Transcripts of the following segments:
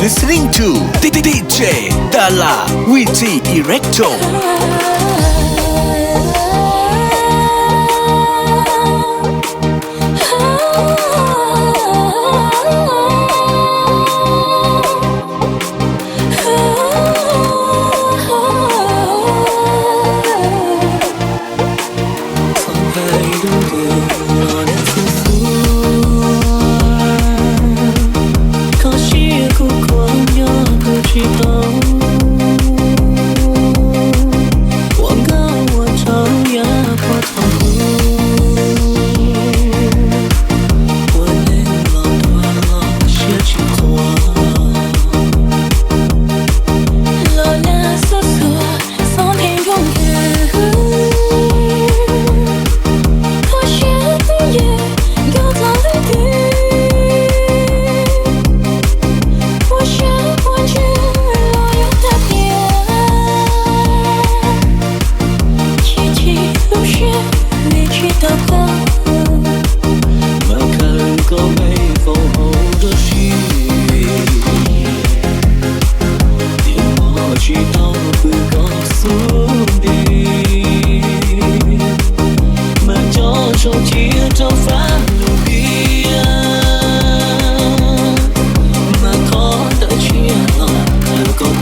Listening to D J Dala Witty Erecto.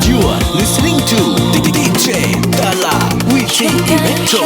You are listening to D J Dala Witty Erecto.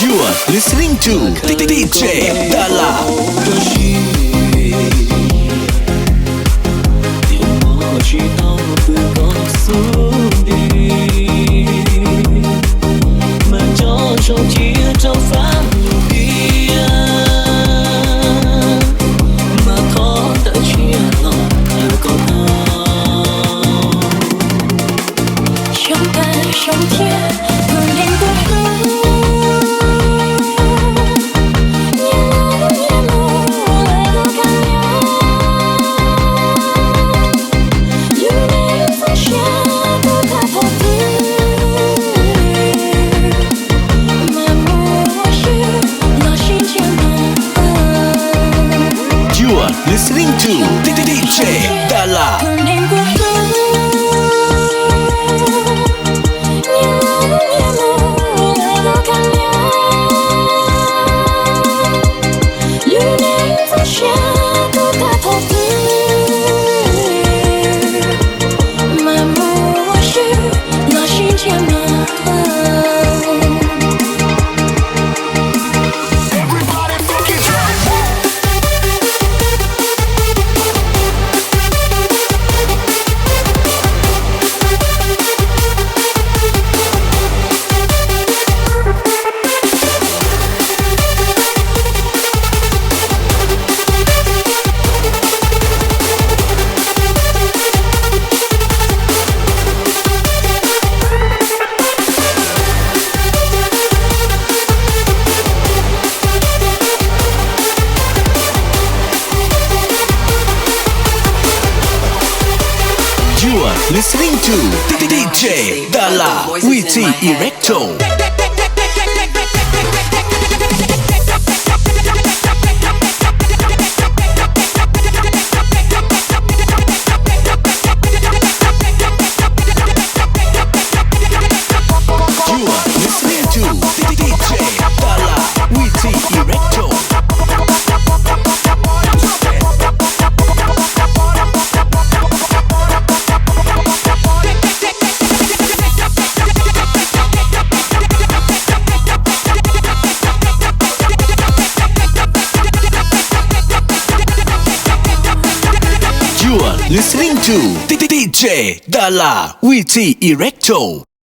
You are listening to D J Dala. You are listening to D J Dala. You are listening to D J Dala. You are listening to D J Dala Witty Erecto. You are listening to D J Dala Witty Erecto. Listening to D J Dala with T Erecto.